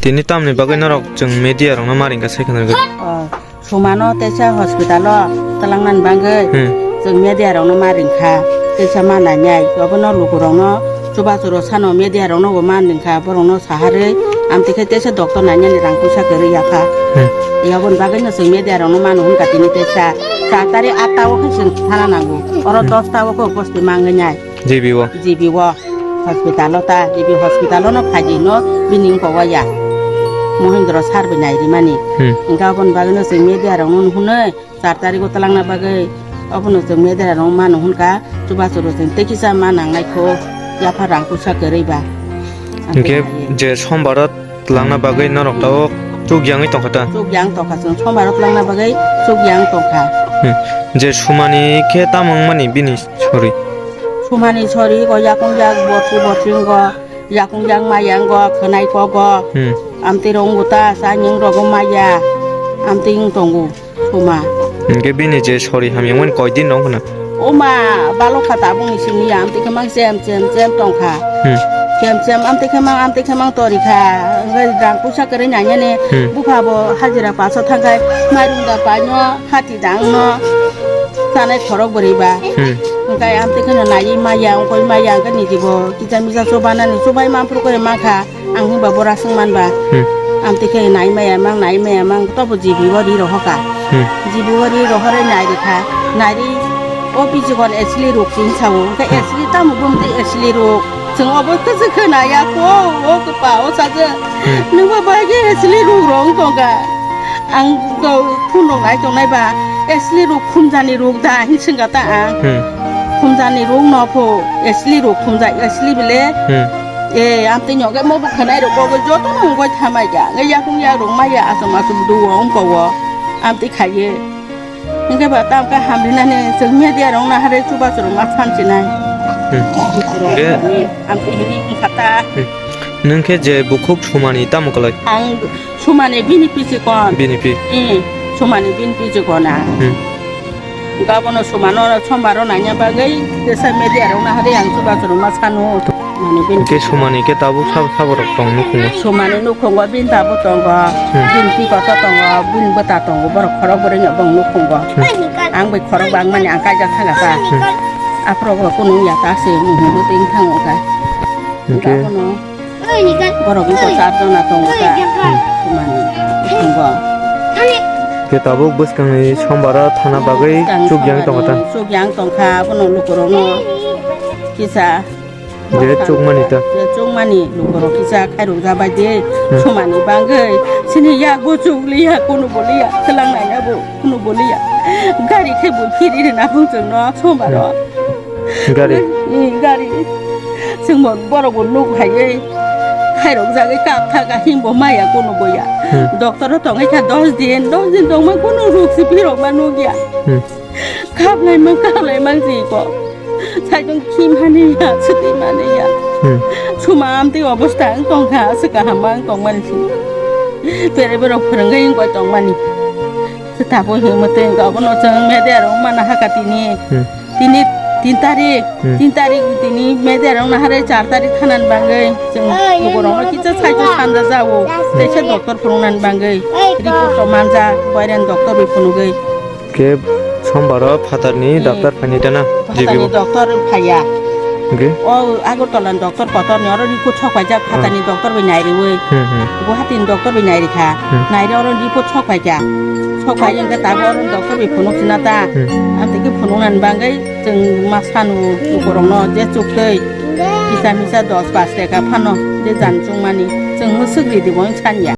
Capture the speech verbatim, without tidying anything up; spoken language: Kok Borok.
Tini tamni bagwi norok chwng media rokno ma ringkha sai khna rwgwi. Oh, sumano teisa hospital o twlangnani bagwi Hmm. chwng media rokno ma ringkha, teisa ma nainai, obono lukurokno chubachu rw sano media rokno bo ma ringkha, borokno saharwi amtwi khe teisa doctor nainani rang puisa kwrwi yapha. Hmm. Yaboni bagwino chwng media rokno mano hwnkha tini teisa char tarik atta o khe chwng thana nango, oro Hmm. dos ta o khe uposti mangwi nai. G B o. G B o hospital o ta, G B hospital o no phaidi no bini wngkha waya. Mohindra sir bai nai rimani. Hmm. Hwnkhe aboni bagwi no chwng media rok no hwnwi char tarik o twlangna bagwi obono chwng media rok no mano hwnkha chubachu rw chwng tei kisa ma nangnai kho yapha rang puisa kwrwi ba. Hwnkhe je sombar o Twlangna bagwi norok tabuk chuk yangwi tongkha ta? Chuk yang tongkha, chwng sombar o twlangna bagwi chuk yang tongkha. Hmm. Je sumani khe tamo wngmani bini sori? Sumani sori go yakung yak borsi borsi wnggo, yakung yak maya wnggo, khwnai kogo. Hmm. Amtwi rok wnggo ta, chayung rogo maya, amtwi wng tongo. Oma. Hwnkhe bini je sori hamya wngmani koi din rok wngkha na? Oma, balokha tabukni simi ya, amtwi khe mang chem chem chem tongkha. Hmm. Chem chem amtwi khe mang, amtwi khe mang torikha. Hwnkhe rang puisa kwrwi nainani Hmm. bupha bo hajira paso thangkhai, mairung da paino hati dangno chanai khorok bwrwi ba. Hmm. Hwnkhe amtwi kheno naiwi maya, wngkoi maya, hwnkhe niji bo kisa misa chubanani chubai manphuru khe mankha. Ang hwnba bora swngman ba. Hmm. Amtwi khe nai maya mang, nai maya mang, tobo G B o ri rohoka. Hmm. G B o ri rohorwi nai rikha. Nai ri o pichikon asli ruk chini sao. Hwnkhe Hmm. asli tamo bumtwi asli ruk. Chwng obo khe se khna ya ko, o kwpa, o sajwk. Hmm. Nwng bo bai khe asli ruk rong tongkha. Ang to phunuk nai tongnai ba, asli ruk khumjani ruk da hin swngkha ta ang. Hmm. Khumjani ruk no pho, asli ruk khumjak asli bile. Hmm. E, amtwi nyoge mo bo khwnai rok bo joto no wngoi thamai ja. Nge yakung yak rok maya asam asam duo wngko wo. Amtwi khaiye. Hwnkhe ba tam khe hamrinani chwng media rok nahare chubachu rok ma sansinai. Hmm. Hwnkhe Amtwi hini wngkha ta. Hmm. Nwng khe je bukhuk sumani tamo kwlai? Ang sumani bini pichikon. Bini pi? Eh, sumani bini pichikon ang. Hmm. Gabono sumano sombaro naina bagwi kisa media rok nahari ang chubachu rok ma sanu. Mani bini Hwnkhe sumani khe tabuk sabo sabo rok tong nukhungo? Sumani nukhungo bini tabuk tongo. Hmm. Bini pi kotor tongo, bini bwta tongo, borok khorok bwrwi no bong nukhungo. Hmm. Ang bai khorok bangmani ang kaijak thangkha ta. Hmm. Aphuru bo kunu ya ta se muhungo twi thango kha. Hwnkhe Gabono borok wngkha char jona tongo ta. Hmm. Sumani tongo. Khe tabuk bwskangni sombaro thana bagwi Bwskang chuk yang tongo ta. Sombaro chuk yang tongkha, abono lukurokno kisa Je chukmani ta. Je chukmani lukurok kisa khairok jabai de. Hmm. Sumani bagwi sini yago chukliya, kunu boliya, twlang naina bo kunu boliya. Gari khe bo phiri rina bung chwngno sombaro. Hmm. Gari. Ni gari. Chwngbo borok bo nuk haiwi khairok jagwi kap thaga himbo maya kunu boya. Hmm. Doctor o tongwi kha dos din, dos din tongma kunu ruk si phirok ma nukya. Hmm. Kap lai mang, kap lai mang si ko. Saitong khim hani ya, swtwi mani ya. Hmm. Suma amtwi obosta ang tongkha, se kaham ang tongmani si. Pere borok phwrwngwi wngkha tongmani. Se tabuk himwi twi wngkha, abono chwng media rok mana hakha tini. Hmm. Tini tin tarik, Hmm. tin tarik tini media rok nahare char tarik thanani bagwi chwng lukurokno kisa saito sanja jago. Teisa doctor phunuknani bagwi report rok manjak, boiren doctor bai phunugwi. Khe sombaro phatarni Hmm. doctor phaini tana Phatarni G B o. Doctor phaiya. Hwnkhe? O Agartala ni doctor kotor ni oro report sok paijak Hmm. phatarni doctor bai nai riwi. Hmm, hmm. Guwahati ni doctor bai nai rikha. Hmm. Nai ri oro report sok paikha. Sok pai hwnkhe tabuk oro doctor bai phunuk sina ta. Hmm. Amtwi khe phunuknani bagwi chwng ma sanu lukurokno je chuktwi kisa misa dos pas taka phano je jan chungmani chwng mwswk ridi bo wng sanya.